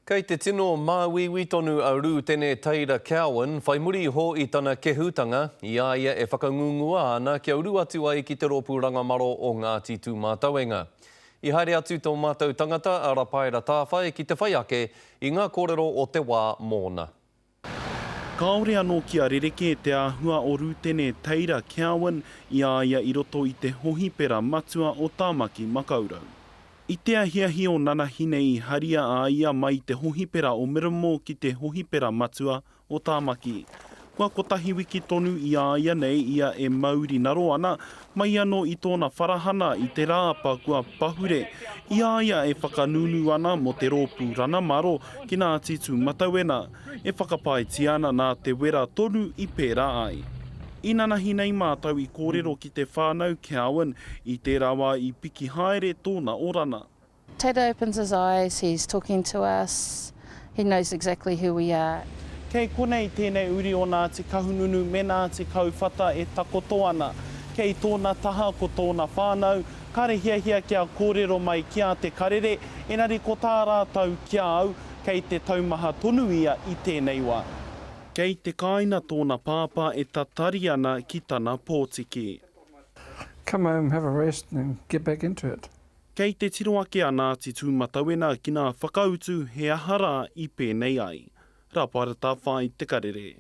Kei te tino māuiui tonu a Rūtene Teira Cowan whai muri iho i tana kehutanga i a ia e whakangungua ana kia uru atu ai ki te rōpū rangamaro o Ngāti Tūmātauenga. I haere atu tō mātou tangata a Rapaera Tāwhai ki te whai ake i ngā kōrero o te wā mōna. Kāore anō kia rerekē te āhua o Rūtene Teira Cowan i a ia i roto i te hohipera matua o Tāmaki Makaurau. I te ahiahi o nanahine i haria a ia mai i te hohipera o Miramore ki te hohipera matua o Tāmaki. Kua kotahi wiki tonu i a ia nei ia e mauri naro ana, mai anō i tōna wharahana i te Rāapa kua pahure, i a ia e whakanūnū ana mō te rōpū Ranamaro ki Ngāti Tūmatauena, e whakapaetia ana nā te wera tonu i pērā ai. Inanahi nei mātou i kōrero ki te whānau Cowan, i tērā wā i piki haere tōna orana. Tata opens his eyes, he's talking to us, he knows exactly who we are. Kei konei tēnei uri o Ngāti Kahungunu me Ngāti Kauwhata e takoto ana. Kei tōna taha ko tōna whānau, kare hiahia kia kōrero mai ki a Te Karere, engari ko tā rātou ki a au, kei te taumaha tonu ia i tēnei wā. Kei te kāina tōna pāpā e tatari ana ki tana pōtiki. Come home, have a rest and then get back into it. Kei te tiro ake a Ngāti Tūmatauena ki ngā whakautu he aha rā i pēnei ai. Rāparatawhai Te Karere.